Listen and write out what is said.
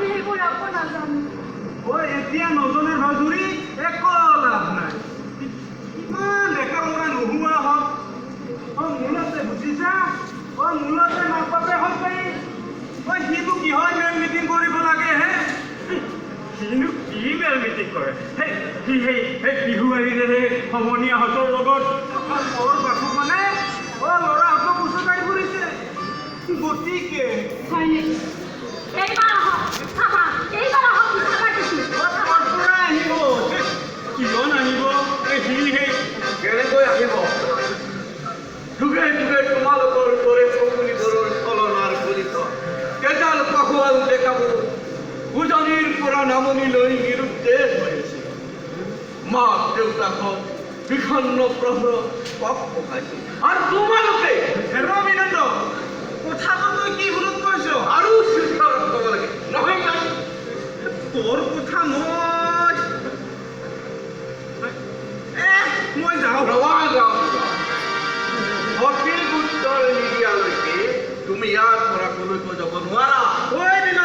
আমি সেইবোৰ একো নাজানো। অ, এতিয়া নজনাৰ ভাজুৰি একো লাভ নাই। ইমান ডেকা ল'ৰা নোহোৱা হওক। অ, মূলতে বুজিছা, অ, মূলতে মাক বাপেকহঁতে, অ, সিটো কিহৰ মেল মিটিং কৰিব লাগে হে? সিনো কি মেল মিটিং কৰে? সেই সি সেই সেই বিহুৱাৰীৰে সেই সমনীয়াহঁতৰ লগত। মোৰ বাপু মানে, অ, ল'ৰাহঁতক উচতাই ফুৰিছে, গতিকে হয় নেকি? এইবাৰ আহক, চাবা, এইবাৰ আহক, পিঠা পাতিছোঁ। অ, ক'ৰ পৰা আহিব? কিয় নাহিব? এই সি সেই কেনেকৈ আহিব? যুগে যুগে তোমালোকৰ দৰে শকুনিবোৰৰ ছলনাৰ ফলিত তেজাল পাখোৱাল ডেকাবোৰ উজনিৰ পৰা নামনিলৈ নিৰুদ্দেশ হৈ আছে। মাক দেউতাকক বিষণ্ণ প্ৰহৰ পক পকাইছে আৰু তোমালোকে হেৰ বিনন্দ, কথাটো তই কি ভুলত কৈছ? আৰু শিক্ষা ক'ব লাগে নহয় জানো? তোৰ কথা মই মই যাওঁ। ৰবা, যাওঁ। সঠিক উত্তৰ নিদিয়ালৈকে তুমি ইয়াৰ পৰা কলৈকো যাব নোৱাৰা। ঐ।